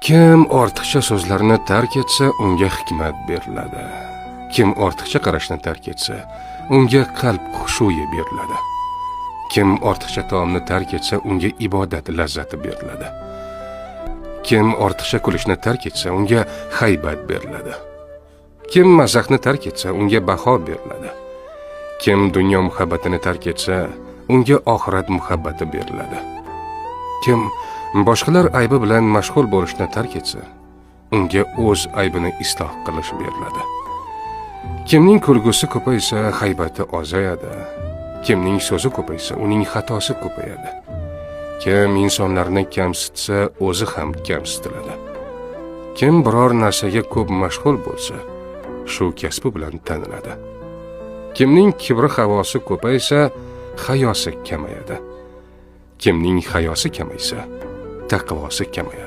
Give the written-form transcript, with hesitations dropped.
Kim ortiqcha so'zlarni tark etsa, unga hikmat beriladi. Kim ortiqcha qarashni tark etsa, unga qalb xushuyi beriladi. Kim ortiqcha taomni tark etsa, unga ibodat lazzati beriladi. Kim ortiqcha kulishni tark etsa, unga haybat beriladi. Kim mazaxni tark etsa, unga baho beriladi. Kim dunyo muhabbatini tark etsa, unga oxirat muhabbati beriladi. Kim boshqalar aybi bilan mashg'ul bo'lishni tark etsa, unga o'z aybini isloh qilish beriladi. Kimning kulgusi ko'paysa, haybati ozayadi. Kimning so'zi ko'paysa, uning xatosi ko'payadi. Kim insonlarni kamsitsa, o'zi ham kamsitiladi. Kim biror narsaga ko'p mashg'ul bo'lsa, shu kasbi bilan taniladi. Kimning kibri havosi ko'paysa, hayosi kamayadi. Kimning hayosi kamaysa, taqvosi kamayadi.